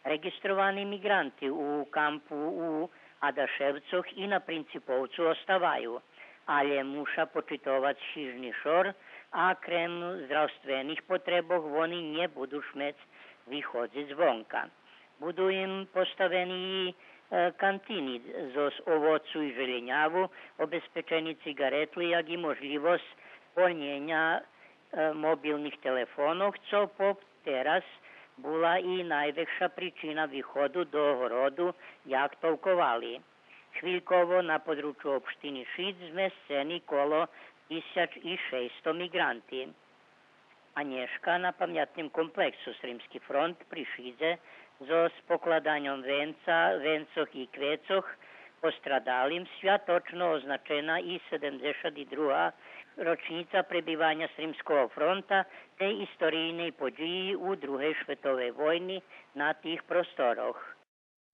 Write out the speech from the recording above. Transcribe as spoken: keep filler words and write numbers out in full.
Реґистровани миґранти у кампу у Адашевцох и на Принциповцу оставаю, алє муша почитовац хижни шор, а крем здравствених потребох вони нє буду шмец виходзиц вонка. Буду им поставени и, е, кантини зоз овоцу и желєняву, обезпечени циґаретли, як и можлївосц полнєня, е, мобилних телефонох, цо потераз була и найвекша причина виходу до городу, як толковали. Хвильково на подручю општини Шиц змесцени коло тисяч и шейсто миґранти. А нєшка на памятним комплексу Сримски фронт при Шидзе зоз покладаньом венца, венцох и квецох пострадалим святочно означена и седемдзешат и друга рочнїца пребиваня Сримского фронта, тей историйней подїї у Другей шветовей войни на тих просторох.